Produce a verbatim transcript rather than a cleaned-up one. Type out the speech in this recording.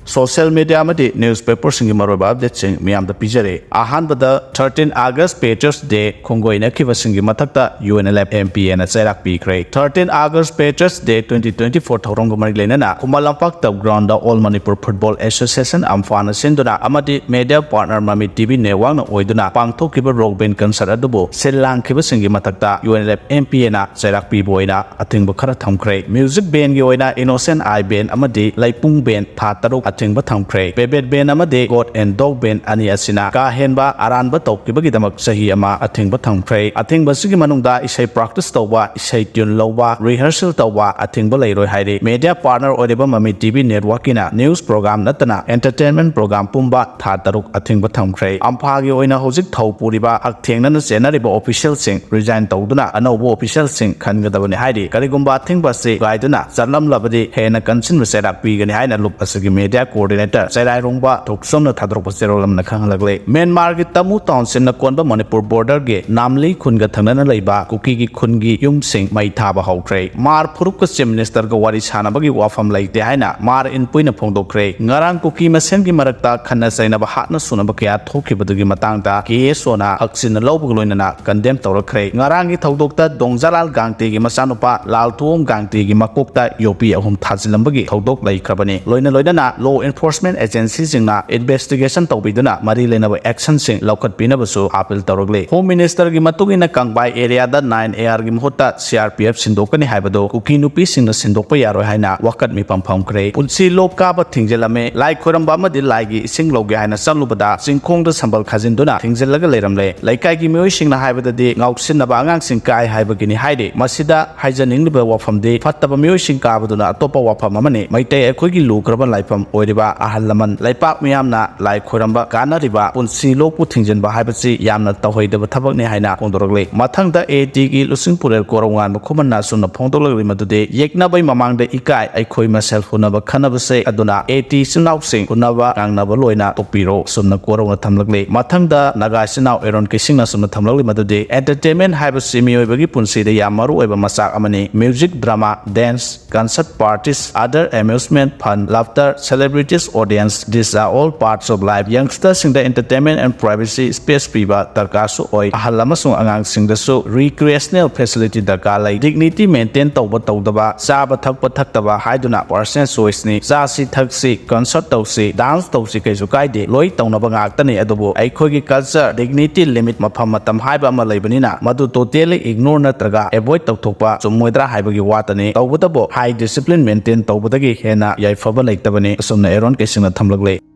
Social media ꯑꯃꯗꯤ newspaperꯁꯤꯡꯒꯤ ꯃꯔꯨꯑꯣꯏꯕ updateꯁꯤꯡ ꯃꯤꯌꯥꯝꯗ ꯄꯤꯖꯔꯤ꯫ ꯑꯍꯥꯟꯕꯗ, thirteen August Patriots Day ꯈꯣꯡꯒꯣꯏꯅꯈꯤꯕꯁꯤꯡꯒꯤ ꯃꯊꯛꯇ UNLF MPAꯅ ꯆꯩꯔꯥꯛ ꯄꯤꯈ꯭ꯔꯦ꯫ Thirteen August Patriots Day twenty twenty-four ꯊꯧꯔꯝꯒ ꯃꯔꯤ ꯂꯩꯅꯅ Khuman Lampak turf groundꯗ All Manipur Football Association, ꯑꯝꯐꯥꯅ ꯁꯤꯟꯗꯨꯅ ꯑꯃꯗꯤ media partner ꯃꯃꯤ TV networkꯅ ꯑꯣꯏꯗꯨꯅ ꯄꯥꯡꯊꯣꯛꯈꯤꯕ rock band concert ꯑꯗꯨꯕꯨ ꯁꯤꯜ ꯂꯥꯡꯈꯤꯕꯁꯤꯡꯒꯤ ꯃꯊꯛꯇ UNLF MPAꯅ ꯆꯩꯔꯥꯛ ꯄꯤꯕ ꯑꯣꯏꯅ ꯑꯊꯤꯡꯕ ꯈꯔ ꯊꯝꯈ꯭ꯔꯦ꯫ Music bandꯒꯤ ꯑꯣꯏꯅ Innocent I Band ꯑꯃꯗꯤ ꯂꯩꯄꯨꯡ Band ꯊꯥ ꯇꯔꯨꯛ ꯑꯊꯤꯡꯕ ꯊꯝꯈ꯭ꯔꯦ꯫ Bebet Band ꯑꯃꯗꯤ Goat and Dog Band ꯑꯅꯤ ꯑꯁꯤꯅ ꯀꯥ ꯍꯦꯟꯕ ꯑꯔꯥꯟꯕ ꯇꯧꯈꯤꯕꯒꯤꯗꯃꯛ ꯆꯍꯤ ꯑꯃ ꯑꯊꯤꯡꯕ ꯊꯝꯈ꯭ꯔꯦ꯫ ꯑꯊꯤꯡꯕ ꯑꯁꯤꯒꯤ ꯃꯅꯨꯡꯗ ꯏꯁꯩ practice ꯇꯧꯕ, ꯏꯁꯩ tune ꯂꯧꯕ, rehearsal ꯇꯧꯕ ꯑꯊꯤꯡꯕ ꯂꯩꯔꯣꯏ ꯍꯥꯏꯔꯤ꯫ Media partner ꯑꯣꯏꯔꯤꯕ ꯃꯃꯤ TV networkꯀꯤꯅ news program ꯅꯠꯇꯅ entertainment program ꯄꯨꯝꯕ ꯊꯥ ꯇꯔꯨꯛ ꯑꯊꯤꯡꯕ ꯊꯝꯈ꯭ꯔꯦ꯫ ꯑꯝꯐꯥꯒꯤ ꯑꯣꯏꯅ ꯍꯧꯖꯤꯛ ꯊꯧ ꯄꯨꯔꯤꯕ, ꯍꯛꯊꯦꯡꯅꯅ ꯆꯦꯟꯅꯔꯤꯕ officialꯁꯤꯡ resign ꯇꯧꯗꯨꯅ ꯑꯅꯧꯕ officialꯁꯤꯡ ꯈꯟꯒꯗꯕꯅꯤ ꯍꯥꯏꯔꯤ꯫ ꯀꯔꯤꯒꯨꯝꯕ ꯑꯊꯤꯡꯕ ꯑꯁꯤ ꯀꯥꯏꯗꯨꯅ ꯆꯠꯂꯝꯂꯕꯗꯤ ꯍꯦꯟꯅ ꯀꯟꯁꯤꯟꯕ ꯆꯩꯔꯥꯛ ꯄꯤꯒꯅꯤ ꯍꯥꯏꯅ ꯂꯨꯞ ꯑꯁꯤꯒꯤ media coordinator ꯆꯩꯔꯥꯏꯔꯣꯡꯕ ꯊꯣꯛꯆꯣꯝꯅ ꯊꯥꯗꯣꯔꯛꯄ ꯆꯦꯔꯣꯜ ꯑꯃꯅ ꯈꯪꯍꯜꯂꯛꯂꯤ꯫ ꯃ꯭ꯌꯥꯟꯃꯥꯔꯒꯤ ꯇꯃꯨ townshipꯅ ꯀꯣꯟꯕ ꯃꯅꯤꯄꯨꯔ borderꯒꯤ ꯅꯥꯝꯂꯤ ꯈꯨꯟꯒ ꯊꯪꯅꯅ ꯂꯩꯕ ꯀꯨꯀꯤꯒꯤ ꯈꯨꯟꯒꯤ ꯌꯨꯝꯁꯤꯡ ꯃꯩ ꯊꯥꯕ ꯍꯧꯈ꯭ꯔꯦ꯫ ꯃꯥꯔ ꯐꯨꯔꯨꯞꯀ Chief Ministerꯒ ꯋꯥꯔꯤ ꯁꯥꯟꯅꯕꯒꯤ ꯋꯥꯐꯝ ꯂꯩꯇꯦ ꯍꯥꯏꯅ ꯃꯥꯔ ꯏꯟꯄꯨꯏꯅ ꯐꯣꯡꯗꯣꯛꯈ꯭ꯔꯦ꯫ ꯉꯔꯥꯡ ꯀꯨꯀꯤ ꯃꯁꯦꯟꯒꯤ ꯃꯔꯛꯇ ꯈꯠꯅ ꯆꯩꯅꯕ ꯍꯥꯠꯅ ꯁꯨꯅꯕ ꯀꯌꯥ ꯊꯣꯛꯈꯤꯕꯗꯨꯒꯤ ꯃꯇꯥꯡꯗ KSOꯅ ꯍꯛꯆꯤꯟꯅ ꯂꯧꯕꯒ ꯂꯣꯏꯅꯅ condemn ꯇꯧꯔꯛꯈ꯭ꯔꯦ꯫ ꯉꯔꯥꯡꯒꯤ ꯊꯧꯗꯣꯛꯇ ꯗꯣꯡꯖꯥꯂꯥꯜ ꯒꯥꯡꯇꯦꯒꯤ ꯃꯆꯥꯅꯨꯄꯥ ꯂꯥꯜꯊꯨꯑꯣꯡ ꯒꯥꯡꯇꯦꯒꯤ ꯃꯀꯣꯛꯇ ꯌꯣꯄꯤ ꯑꯍꯨꯝ ꯊꯥꯖꯤꯜꯂꯝꯕꯒꯤ ꯊꯧꯗꯣꯛ ꯂꯩꯈ꯭ꯔꯕꯅꯤ꯫ ꯂꯣꯏꯅ ꯂꯣꯏꯅꯅ law enforcement agencyꯁꯤꯡꯅ investigation ꯇꯧꯕꯤꯗꯨꯅ ꯃꯔꯤ ꯂꯩꯅꯕ actionꯁꯤꯡ ꯂꯧꯈꯠꯄꯤꯅꯕꯁꯨ appeal ꯇꯧꯔꯛꯂꯤ꯫ Home Ministerꯒꯤ ꯃꯇꯨꯡ ꯏꯟꯅ ꯀꯪꯕꯥꯏ areaꯗ nine ARꯒꯤ ꯃꯍꯨꯠꯇ CRPF ꯁꯤꯟꯗꯣꯛꯀꯅꯤ ꯍꯥꯏꯕꯗꯨ ꯀꯨꯀꯤ ꯅꯨꯄꯤꯁꯤꯡꯅ ꯁꯤꯟꯗꯣꯛꯄ ꯌꯥꯔꯣꯏ ꯍꯥꯏꯅ ꯋꯥꯀꯠ ꯃꯤꯐꯝ ꯐꯝꯈ꯭ꯔꯦ꯫ ꯄꯨꯟꯁꯤ ꯂꯣꯛ ꯀꯥꯕ ꯊꯤꯡꯖꯤꯜꯂꯝꯃꯦ꯫ ꯂꯥꯏ ꯈꯣꯏꯔꯝꯕ ꯑꯃꯗꯤ ꯂꯥꯏꯒꯤ ꯏꯁꯤꯡ ꯂꯧꯒꯦ ꯍꯥꯏꯅ ꯆꯠꯂꯨꯕꯗ ꯆꯤꯡꯈꯣꯡꯗ ꯁꯝꯕꯜ ꯈꯥꯖꯤꯟꯗꯨꯅ ꯊꯤꯡꯖꯤꯜꯂꯒ ꯂꯩꯔꯝꯂꯦ꯫ ꯂꯩꯀꯥꯏꯒꯤ ꯃꯤꯑꯣꯏꯁꯤꯡꯅ ꯍꯥꯏꯕꯗꯗꯤ ꯉꯥꯎꯁꯤꯟꯅꯕ ꯑꯉꯥꯡꯁꯤꯡ ꯀꯥꯏ ꯍꯥꯏꯕꯒꯤꯅꯤ ꯍꯥꯏꯔꯤ꯫ ꯃꯁꯤꯗ ꯍꯥꯏꯖꯅꯤꯡꯂꯤꯕ ꯋꯥꯐꯝꯗꯤ ꯐꯠꯇꯕ ꯃꯤꯑꯣꯏꯁꯤꯡ ꯀꯥꯕꯗꯨꯅ ꯑꯇꯣꯞꯄ ꯋꯥꯐꯝ ꯑꯃꯅꯤ꯫ ꯃꯩꯇꯩ ꯑꯩꯈꯣꯏꯒꯤ ꯂꯨꯈ꯭ꯔꯕ ꯂꯥꯏꯐꯝ ꯑꯣꯏꯔꯤꯕ ꯑꯍꯜ ꯂꯃꯟ ꯂꯩꯄꯥꯛ ꯃꯤꯌꯥꯝꯅ ꯂꯥꯏ ꯈꯣꯏꯔꯝꯕ ꯀꯥꯟꯅꯔꯤꯕ ꯄꯨꯟꯁꯤ ꯂꯣꯛꯄꯨ ꯊꯤꯡꯖꯤꯟꯕ ꯍꯥꯏꯕꯁꯤ ꯌꯥꯝꯅ ꯇꯧꯍꯩꯗꯕ ꯊꯕꯛꯅꯤ ꯍꯥꯏꯅ ꯐꯣꯡꯗꯣꯔꯛꯂꯤ꯫ ꯃꯊꯪꯗ AATꯒꯤ ꯂꯨꯆꯤꯡ ꯄꯨꯔꯦꯜ ꯀꯣꯔꯧꯉꯥꯟꯕ ꯈꯨꯃꯟꯅ ꯑꯁꯨꯝꯅ ꯐꯣꯡꯗꯣꯛꯂꯛꯂꯤ ꯃꯗꯨꯗꯤ ꯌꯦꯛꯅꯕꯩ ꯃꯃꯥꯡꯗ ꯏꯀꯥꯏ, ꯑꯩꯈꯣꯏ ꯃꯁꯦꯜ ꯍꯨꯟꯅꯕ ꯈꯟꯅꯕꯁꯦ ꯑꯗꯨꯅ AAT ꯏꯆꯤꯟ ꯏꯅꯥꯎꯁꯤꯡ ꯍꯨꯟꯅꯕ ꯉꯥꯡꯅꯕ ꯂꯣꯏꯅ ꯇꯣꯛꯄꯤꯔꯣ꯫ ꯑꯁꯨꯝꯅ ꯀꯣꯔꯧꯅ ꯊꯝꯂꯛꯂꯤ꯫ ꯃꯊꯪꯗ ꯅꯥꯒꯥ ꯏꯆꯤꯟ ꯏꯅꯥꯎ ꯑꯦꯔꯣꯟ ꯀꯤꯁꯤꯡꯅ ꯑꯁꯨꯝꯅ ꯊꯝꯂꯛꯂꯤ ꯃꯗꯨꯗꯤ entertainment ꯍꯥꯏꯕꯁꯤ ꯃꯤꯑꯣꯏꯕꯒꯤ ꯄꯨꯟꯁꯤꯗ ꯌꯥꯝ ꯃꯔꯨ ꯑꯣꯏꯕ ꯃꯆꯥꯛ ꯑꯃꯅꯤ꯫ Music, drama, dance, concert, parties, other amusement, fun, laughter, celebration Celebrities audience, these are all parts of life. Youngster ꯁꯤꯡꯗ entertainment and privacy space ꯄꯤꯕ ꯗꯔꯀꯥꯔꯁꯨ ꯑꯣꯏ꯫ ꯑꯍꯜ ꯑꯃꯁꯨꯡ ꯑꯉꯥꯡꯁꯤꯡꯗꯁꯨ recreational facility ꯗꯔꯀꯥꯔ ꯂꯩ꯫ Dignity maintain ꯇꯧꯕ ꯇꯧꯗꯕ, ꯆꯥꯕ ꯊꯛꯄ ꯊꯛꯇꯕ ꯍꯥꯏꯗꯨꯅ personal choice ꯅꯤ꯫ ꯆꯥꯁꯤ ꯊꯛꯁꯤ, concert ꯇꯧꯁꯤ, dance ꯇꯧꯁꯤ, ꯀꯩꯁꯨ ꯀꯥꯏꯗꯦ, ꯂꯣꯏ ꯇꯧꯅꯕ ꯉꯥꯛꯇꯅꯤ꯫ ꯑꯗꯨꯕꯨ ꯑꯩꯈꯣꯏꯒꯤ culture, dignity limit, ꯃꯐꯝ ꯃꯇꯝ ꯍꯥꯏꯕ ꯑꯃ ꯂꯩꯕꯅꯤꯅ ꯃꯗꯨ totally ignore ꯅꯠꯇ꯭ꯔꯒ avoid ꯇꯧꯊꯣꯛꯄ ꯆꯨꯝꯃꯣꯏꯗ꯭ꯔꯥ ꯍꯥꯏꯕꯒꯤ ꯋꯥꯇꯅꯤ꯫ ꯇꯧꯕꯇꯕꯨ high discipline maintain ꯇꯧꯕꯗꯒꯤ ꯍꯦꯟꯅ ꯌꯥꯏꯐꯕ ꯂꯩꯇꯕꯅꯤ꯫ ꯑꯁꯨꯝꯅ ꯑꯦꯔꯣꯟ ꯀꯩꯁꯤꯡꯅ ꯊꯝꯂꯛꯂꯦ꯫